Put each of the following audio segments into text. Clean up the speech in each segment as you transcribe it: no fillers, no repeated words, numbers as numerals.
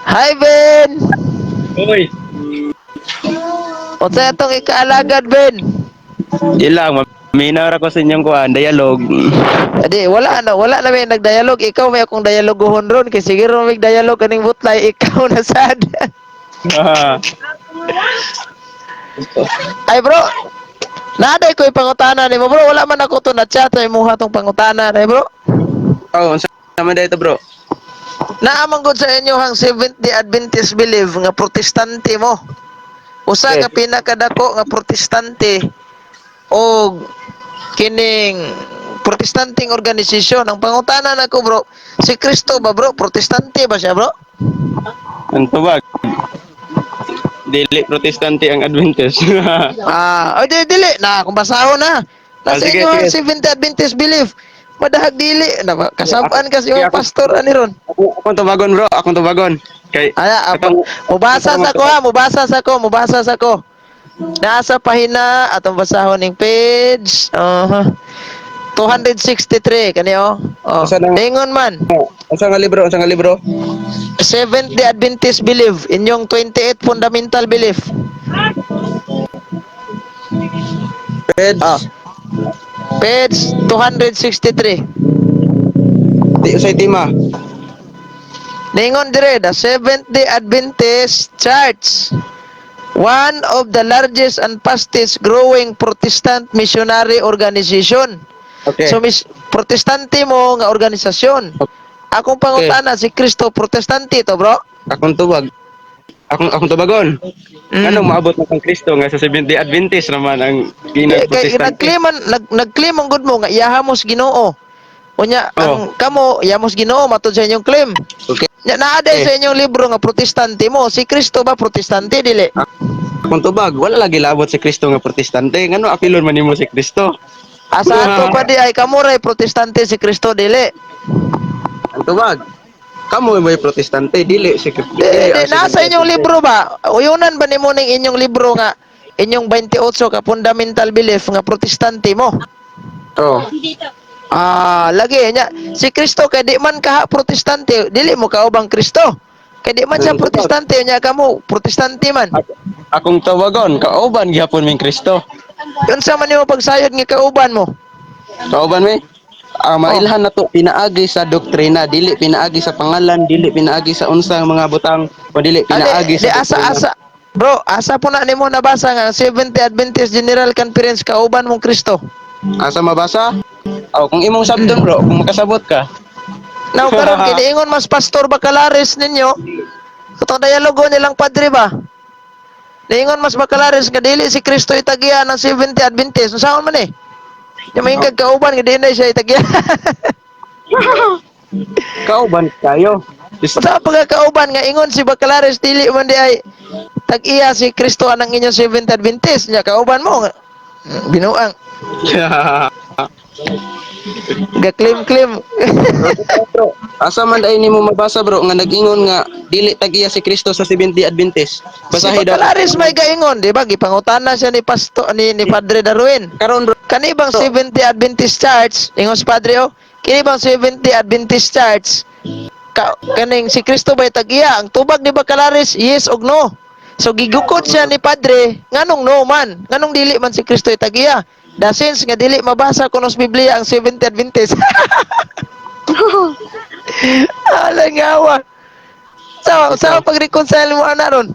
Hi, Ben! Uy, Unsa atong ikaalagad, Ben? Di lang, maminaw ra ko sa inyong kuan, dialogue. Adi, wala na, wala na may nagdialog. Ikaw may akong dialogohon ron kay sige ron may dialog kaning butlay, ikaw na sad. Ay bro, naaday ko ipangutana nimo, bro, wala man ako to na chat sa imuha tong pangutana ay bro. Oh, unsa man dito, bro? Naa man gud sa inyo ang Seventh Day Adventist belief nga protestante mo. Usa ka pinakadako nga protestante o kining protestanteng organisasyon. Ang pangutana nako, bro, si Kristo ba, bro, protestante ba siya, bro? Ang tubag. Dili protestante ang Adventist. Ah, o di dili na kung basahon na. Nasa Ah, sige, inyo ang sige. Seventh Day Adventist belief. Madahag dili na kasab-an kasi yung pastor ani ron. Akong tubagon, bro, akong tubagon. Kay Ala, mubasa sa ko ha, mubasa sa ko, mubasa sa ko. Nasa pahina atong basahon ning page. 263 kani oh. Oh. Asa nang- Ingon man. Unsa nga libro? Unsa nga libro? Seventh Day Adventist belief inyong 28 fundamental belief. Page. Ah. Page 263. Di usay tema. Ningon dire, the Seventh Day Adventist Church, one of the largest and fastest growing Protestant missionary organization. So mis protestante mo nga organisasyon. Akong pangutana, si Kristo protestante to, bro? Akong tubag. Akong tubagon. Anong maabot na kang Kristo nga sa Seventh Day Adventist naman ang Kay ginag-protestante? Nag-claim nag-claim ang good mo nga iyahamos Ginoo. Unya ang kamo iyamos Ginoo matud sa inyong claim. Nya naa day sa inyong libro nga protestante mo, si Kristo ba protestante dili? Akong tubag, wala lagi labot si Kristo nga protestante. Ngano apilon man nimo si Kristo? Asa ato pa di ay kamo ray protestante si Kristo dili? Ang tubag. Kamo may protestante, dili si Kristo. Di, di, nasa inyong libro ba? Uyunan ba nimo ning inyong libro nga inyong 28 ka fundamental belief nga protestante mo? Oh. Ah, lagi nya si Kristo kay di man kaha protestante, dili mo kaubang Kristo. Kay di man siya protestante, nya kamo protestante man. Akong tawagon, kauban gihapon ming Kristo. Unsa man nimo pagsayod nga kauban mo? Kauban mi. Ang mailhan na to pinaagi sa doktrina, dili pinaagi sa pangalan, dili pinaagi sa unsang mga butang, o dili pinaagi Ade, di sa asa doktrina. Asa bro, asa po na nimo nabasa nga ang Seventh Day Adventist General Conference kauban mong Kristo? Asa mabasa? Oh, kung imong sabton, bro, kung makasabot ka. Now karon kiniingon mas Pastor Bacalares ninyo. Katong dialogo nilang padre ba? Niingon mas Bacalares nga dili si Kristo itagiya ng Seventh Day Adventist. Unsaon man eh? Yung may kauban nga dili na siya itagiya. Kauban kayo. Unsa pagkakauban nga ingon si Bacalares dili man di ay tag-iya si Kristo anang inyong Seventh Day Adventist nya kauban mo nga. Binuang ga claim claim. Bro, asa man dai nimo mabasa, bro, nga nag-ingon nga dili tag-iya si Kristo sa Seventh Day Adventist? Si Basahi daw. Bacalares may gaingon, di ba? Gipangutana siya ni Pasto ni Padre Darwin. Karon, bro, Kani bang Seventh Day Adventist Church, ingon si Padre oh, kini bang Seventh Day Adventist Church ka, kaning si Kristo ba tag-iya? Ang tubag ni Bacalares, yes og no. So gigukod siya ni Padre, nganong no man? Nganong dili man si Kristo tag-iya? The sense nga dili mabasa kuno sa Biblia ang Seventh Day Adventist. Alang awa. So, sa pag-reconcile mo ana ron?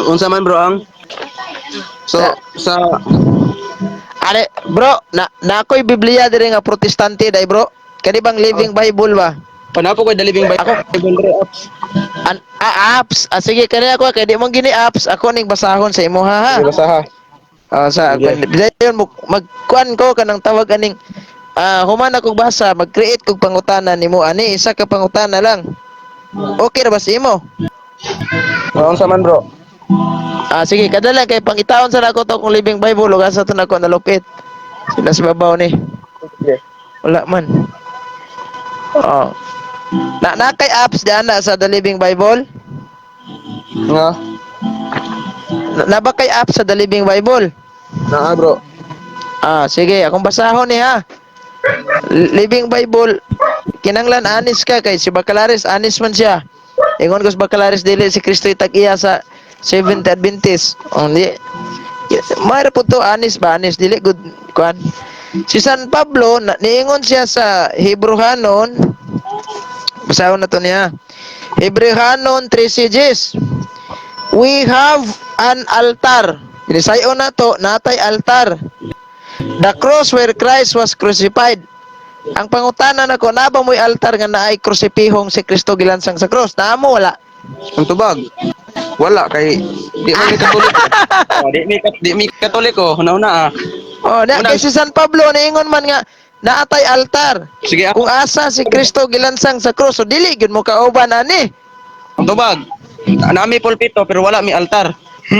Unsa man, bro, ang So sa Are, bro, na ako'y Biblia dire nga protestante dai, bro. Kani bang Living Bible ba? Panapo ko the Living Bible, bro, apps. Apps. Ah, sige, kani ako kay di mo gini apps, ako ning basahon sa imo ha. Sige, basaha. Ah, sa Sige. dayon mo magkuan ko kanang tawag aning human ako basa, mag-create kog pangutana nimo ani isa ka pangutana lang. Okay ra ba sa imo? Oh, unsa man, bro? Ah, sige, kadala kay pangitaon sa nako to kung Living Bible ug asa to nako nalupit. Sila sa babaw ni. Sige. Wala man. Oh. Na kay apps diyan na sa The Living Bible? Nga. Na ba kay apps sa The Living Bible? Naa, bro. Ah, sige, akong basahon ni ha. Living Bible. Kinanglan honest ka kay si Bacalares honest man siya. Ingon ko sa Bacalares, dili si Kristo itag-iya sa Seventh Adventist. Oh, di. Mayra po to, honest ba? Honest, dili good kuan. Si San Pablo, na, niingon siya sa Hebrehanon, basahon na to niya. Hebrehanon 13. We have an altar. Binisayon na to, natay altar. The cross where Christ was crucified. Ang pangutana nako, naa ba mo'y altar nga naay krusipihong si Kristo gilansang sa cross? Naa mo, wala? Ang tubag. Wala kay di man mi Katoliko. Oh, di mi Katoliko, huna-huna ah. Oh, na kay si San Pablo niingon man nga naatay altar. Sige, ako Kung asa si Kristo gilansang sa cross, so dili gyud mo kauban ani. ang tubag. Nami pulpito pero wala mi altar.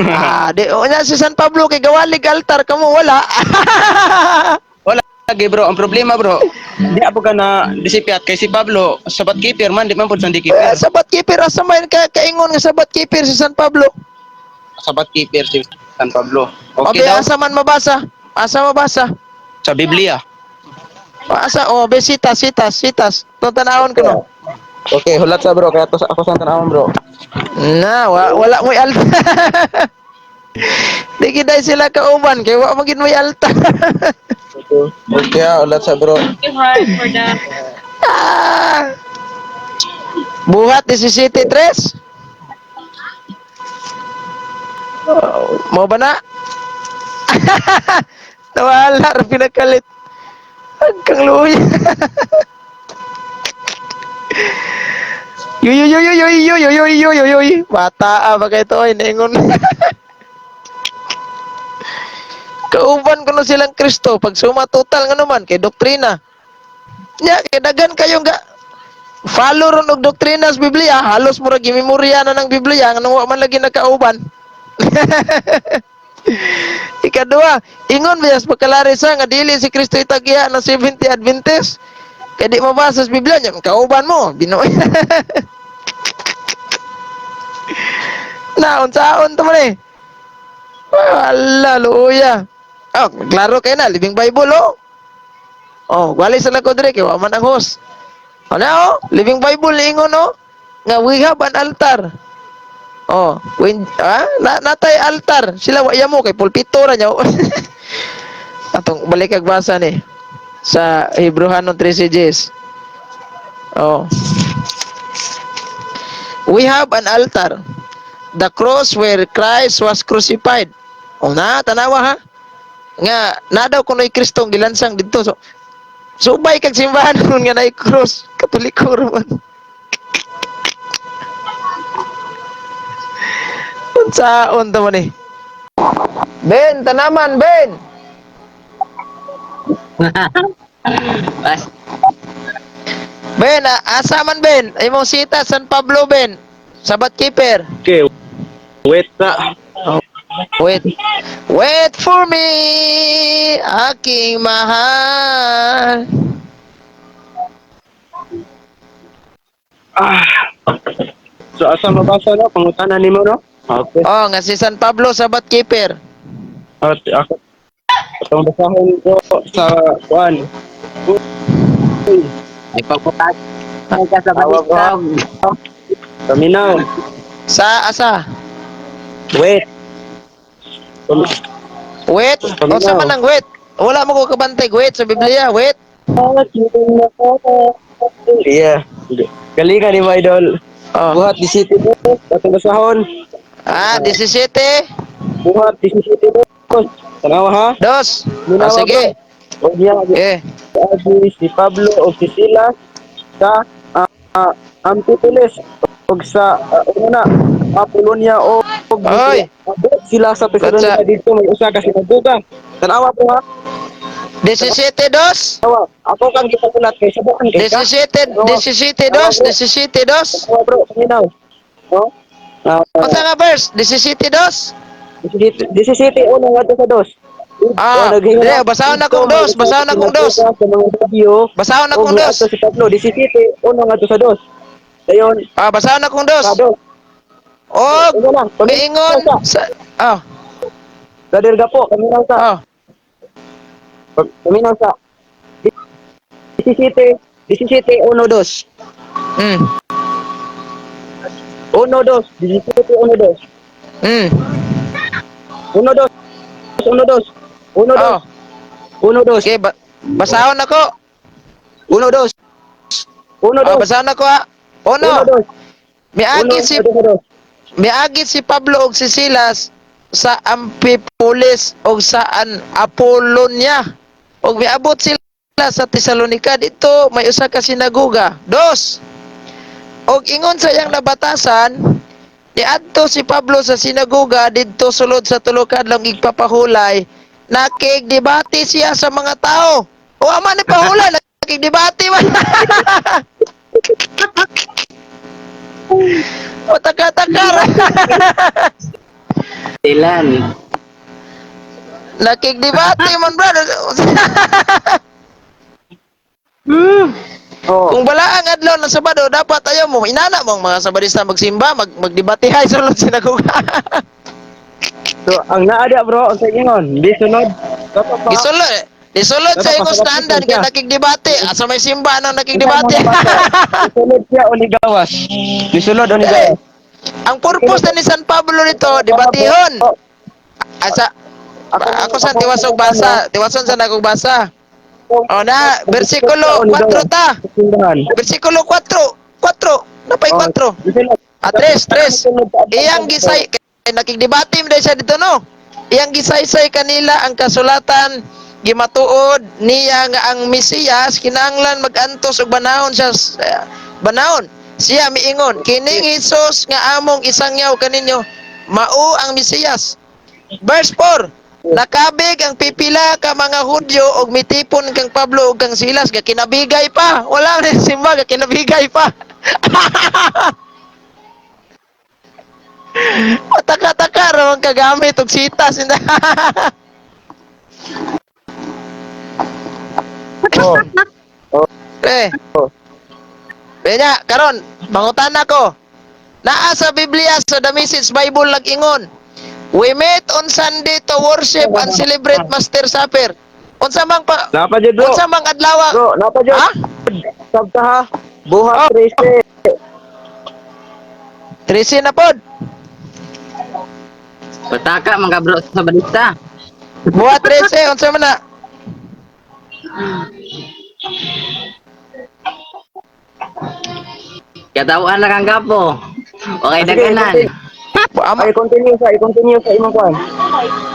Ah, di o nya si San Pablo kay gawalig altar, kamo wala. Wala lagi, bro. Ang problema, bro, di ako ka na disipiat kay si Pablo Sabbath keeper man, di man pud Sunday Eh, keeper. Sabbath keeper, asa man ka kaingon nga Sabbath keeper si San Pablo? Sabbath keeper si San Pablo. Okay Okay, daw asa man mabasa? Asa mabasa? sa Biblia. Asa oh, be sitas, sitas, sitas. To tanawon ko no. Okay, hulat sa, bro, kaya to sa ako sa tanawon, bro. Na, wala mo'y altar. Di giday sila kauban kay wa man gid mo'y altar. Okay, ah, hulat sa, bro. Thank you, Heart, for the Ah! Buhat 17:3. Oh, mo ba na? Nawala ra pinakalit. Agkang luya. Yoy yoy yoy yoy yoy yoy yoy yoy yoy yoy. Bata ah, ba kay to oy ningon. Kauban kuno silang Kristo pag suma total nga naman kay doktrina. Nya kay dagan kayo nga follow ron og doktrina sa Biblia, halos murag gimemorya na ng Biblia nganong wa man lagi nakauban. Ikaduha, ingon biya sa pagkalarisa nga dili si Kristo itagya ng 70 Adventist. Kay di mabasa sa Biblia nya kauban mo, Ginoo. Na unsaon to man eh. Wala luya. Oh, klaro kay na Living Bible oh. Oh, wali sa ko dire kay wa man ang host. Ano oh, Living Bible ingon oh nga we have an altar. Oh, when ah, natay altar. Sila wa mo kay pulpito ra nya. Atong balik ag basa ni sa Hebrehanon 13. Oh. We have an altar. The cross where Christ was crucified. O na, tanawa ha. Nga, na daw kuno'y Kristong gilansang didto. So, subay kag simbahan nun nga naay cross. Katoliko ra man. Unsaon ta man eh. Ben, tanaman, Ben! Bas, Ben, asa man, Ben? Imong sita, San Pablo, Ben. Sabbath keeper. Okay. Wait na. Wait. Wait for me, aking mahal. Ah. So asa mabasa no pangutana nimo no? Okay. Oh, nga si San Pablo, Sabbath keeper. At ako atong basahon ko sa kuan. Uy, may pagputat ka sa Tawag ko. baliktang. Paminaw. Sa asa? Wait. Wait. O sa man ang wait? Wala mo ko kabantay wait sa Biblia. Wait. Yeah. Galingan ni mo, idol. Oh. Buhat 17 dos, atong basahon. Ah, 17. Buhat 17 dos. Tanawa ha? Dos. Oh, Minawa sige. O diya Eh. agi si Pablo o si Silas sa Amphipolis ug sa una Apollonia o og Oy! abot sila sa Thessalonica dito may usa ka sinagoga. Tanawa po ha. 17 dos. Tanawa. Ako kang gipakulat kay sabukan kay ka. 17, 17 dos, 17 dos. Tanawa, bro, paminaw. No? Ah, Unsa nga verse? 17 dos? 17 una ngadto sa dos. Ah, Oh, naghinga dili, basahon na kong dos, basahon na kong dos. Sa mga Hudyo, Basahon na og kong dos. niadto si Pablo, 17 una ngadto sa dos. Dayon, Ah, basahon na kong dos. sa dos. Og Una lang, miingon sa ah, Brother Gapo, paminaw sa. ah. Paminaw sa. 17 17:1-2. 1-2, 17:1-2. 1-2, 1-2, 1-2, 1-2, Okay, basahon ako. 1-2, 1-2, Oh, basahon ako ha. 1-2, Uno, miagi si 1-2. miagi si Pablo og si Silas sa Amphipolis og sa Apollonia. Og miabot sila sa Tesalonica, dito may usa ka sinagoga. Dos. Og ingon sa iyang nabatasan, niadto si Pablo sa sinagoga didto sulod sa tulo ka adlaw igpapahulay, nakigdebate siya sa mga tao. O ama ni pahulay, nakigdebate man. O taka-taka ra. Ilan? Nakigdebate man, brother. Oh. Kung balaang adlaw ng Sabado, dapat ayaw mo, inana mo ang mga Sabadista magsimba, magdebate hay sa sulod sinagoga. So, ang naa dia, bro, ang sa ingon, di sunod. Dapat pa. Gisulod, gisulod sa Dapat imong pasabot standard siya. kay nakigdebate. Asa may simba nang nakigdebate? Gisulod siya o ligawas. Gisulod o ligawas. Ang purpose na ni San Pablo nito, debatihon. Asa ako sa tiwas og basa, tiwason sa nakog basa. O na, bersikulo 4 ta. Simbahan. Bersikulo 4, 4, napay 4. Ah, 3, 3. Iyang gisay kay nakigdebate man siya dito, no. Iyang gisaysay kanila ang kasulatan, gimatuod niya nga ang Mesiyas kinahanglan magantos og banahon siya, banahon. Siya miingon, kining Hesus nga among isangyaw kaninyo mao ang Mesiyas. Verse 4. Nakabig ang pipila ka mga Hudyo og mitipon kang Pablo ug kang Silas, gakinabigay pa. Wala rin simba, gakinabigay pa. Pataka-taka ra man kagamit og sitas. Oh. Eh. Oh. Benya, karon mangutana ko. Naa sa Biblia sa The Message Bible nag-ingon, "We meet on Sunday to worship and celebrate Master Supper." Unsa mang pa Napa jud, bro. unsa mang adlaw? Bro, napa jud. Ha? Sabta ha. Buhat 13. 13 na pod. Pataka mga bro sa balita. Buhat 13, unsa man na? Katawaan na kang gapo. Okay na Sige, ganan. continue. Ama, Ay, continue sa imong kuan.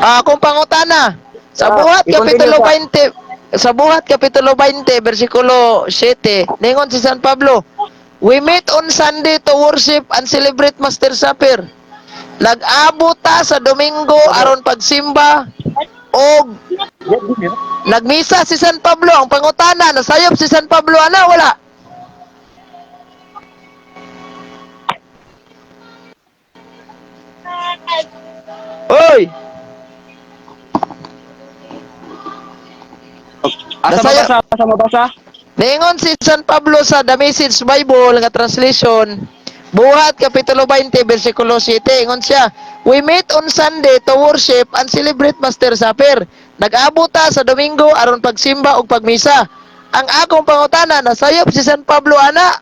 Ah, akong pangutana. Sa Ah, Buhat i-continue kapitulo sa- 20, sa Buhat kapitulo 20 bersikulo 7, ningon si San Pablo, "We meet on Sunday to worship and celebrate Master Supper." Nag-abot ta sa Domingo aron pagsimba og nagmisa si San Pablo. Ang pangutana, nasayop si San Pablo ana wala? Oy! Asa Nasaya- mabasa? Asa mabasa? Ningon si San Pablo sa The Message Bible nga translation, Buhat Kapitulo 20, versikulo 7, ingon siya, "We meet on Sunday to worship and celebrate Master Supper. Nag-abot ta sa Domingo aron pagsimba ug pagmisa." Ang akong pangutana, nasayop si San Pablo ana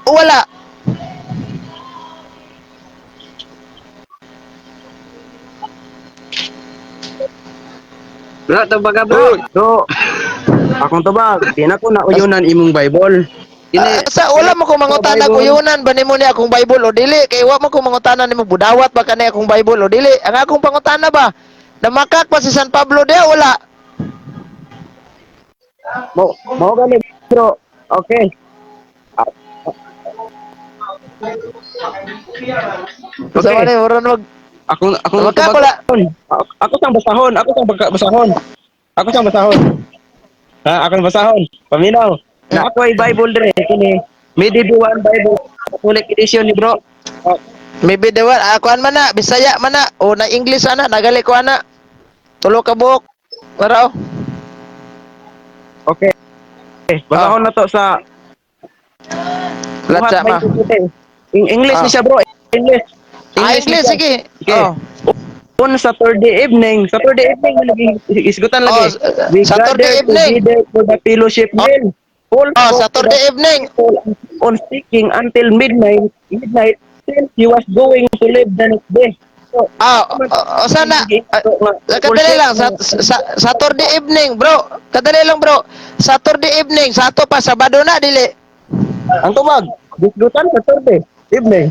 o wala? Bro, tubaga, bro. Bro, akong tubag, di na ko nauyunan imong Bible. Dili, Ah, sa wala mo ko mangutana Bible. kuyunan ba nimo ni akong Bible o dili, kay wa mo ko mangutana nimo budawat ba kani akong Bible o dili. Ang akong pangutana ba, namakak pa si San Pablo diha wala? Mo gani, bro. Okay. Sa Okay. okay. Mura mag Akong Wag ka, tubag- wala. Ako sang basahon, ako sang basahon. Ako sang basahon. Ha, akong basahon. Paminaw. Na ako ay Bible dire kini. Medieval Bible Catholic edition ni bro. Oh, Maybe the one, ah, kuan man na, Bisaya man na, o na English ana, nagali ko ana. Tulo ka buok. Wala oh. Okay. Basahon na to sa Latsa ma. Buhat 27. In English ni siya, bro. English. Ah, ni English, siya. sige. Okay. Oh. On Saturday evening, Saturday evening lagi isgutan lagi. Oh, We Saturday gather evening. together for the fellowship meal. Paul Oh, spoke to Saturday the evening. people on speaking until midnight since he was going to leave the next day. So, Ah, o sana kadali lang sa Saturday evening, bro. Kadali lang, bro. Saturday evening, sa ato pa Sabado na dili. Ang tubag, disgutan Saturday evening.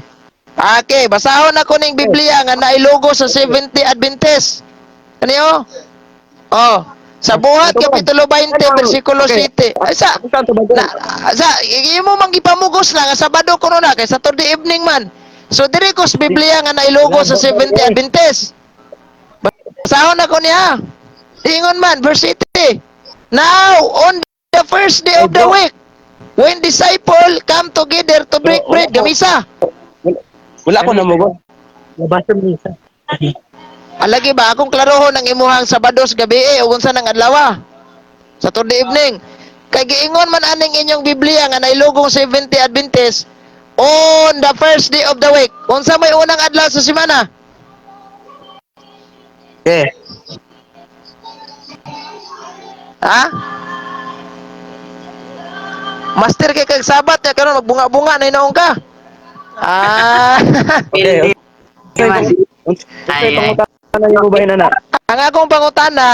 Okay, basahon ako ning Biblia nga nailogo sa 70 Adventist. Kaniyo? Oh, sa Buhat kapitulo 20 bersikulo 7. Ay sa Ako saan tubag? na, sa imo mang gipamugos na nga Sabado kuno na kay Saturday evening man. So diri ko sa Biblia nga nailogo sa 70 Adventist. Basahon ako niya. Ingon man verse 8. Now on the first day of the week, when disciple come together to break bread, gamisa. Wala ko namugos. Nabasa mo isa. Alagi ba akong klarohon ang imuhang Sabado sa gabi eh, ug unsa nang adlaw? Saturday evening. Kay giingon man aning inyong Biblia nga nailugong 70 Adventist on the first day of the week. Unsa may unang adlaw sa semana? Okay. Ha? Master kay kag Sabat ya karon magbunga-bunga na hinoon ka. Ah. Okay. Hindi man. Unsay Ay, ay. pangutana niyo ba na? Ang akong pangutana,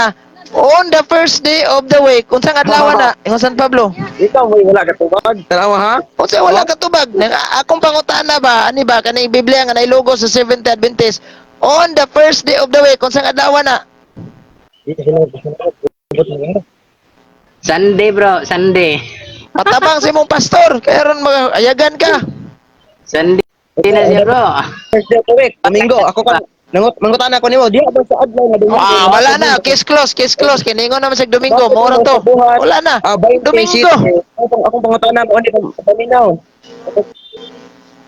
on the first day of the week, unsang adlaw na? Ingon San Pablo. Ikaw may wala ka tubag. Tanawa ha? Unsa wala katubag? Nang akong pangutana ba ani ba kaning Biblia nga nailogo sa Seventh Adventist on the first day of the week, unsang adlaw na? Sunday, bro, Sunday. Patabang sa imong pastor kay aron ayagan ka. Sunday na siya, bro. First day of the week, Domingo. Ako ka mangutana ko nimo, diha ba sa adlaw nga Domingo? Ah, wala na, case close, case close. Kay ningon naman sa Domingo, mo ra to. Wala na. Ah, 20 Domingo. Akong pangutana mo ni paminaw.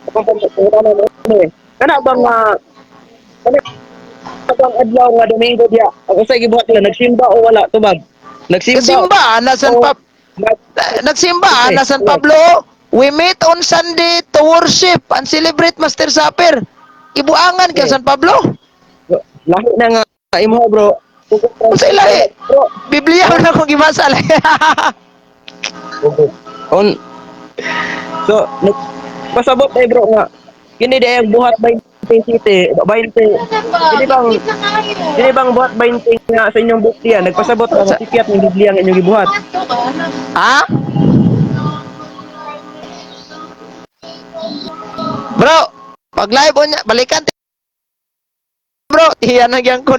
Akong pangutana mo ni. Kana bang adlaw nga Domingo diha? Ang usay gibuhat nila nagsimba o wala tubag? Nagsimba. Nagsimba na San O Pablo. Nagsimba na San Pablo. We meet on Sunday to worship and celebrate Master Supper. Ibuangan ka San Pablo. Lahi na nga imo, bro. Unsay lahi? Bro, Biblia na akong gibasa. On So, pasabot ay bro nga kini di ang buhat 20 city, 20. Kini bang buhat 20 nga sa inyong Biblia, nagpasabot ba nga sikyat ng Biblia ang inyong gibuhat? Ha? Bro, pag live on niya, balikan bro, tiyan na gyang ko.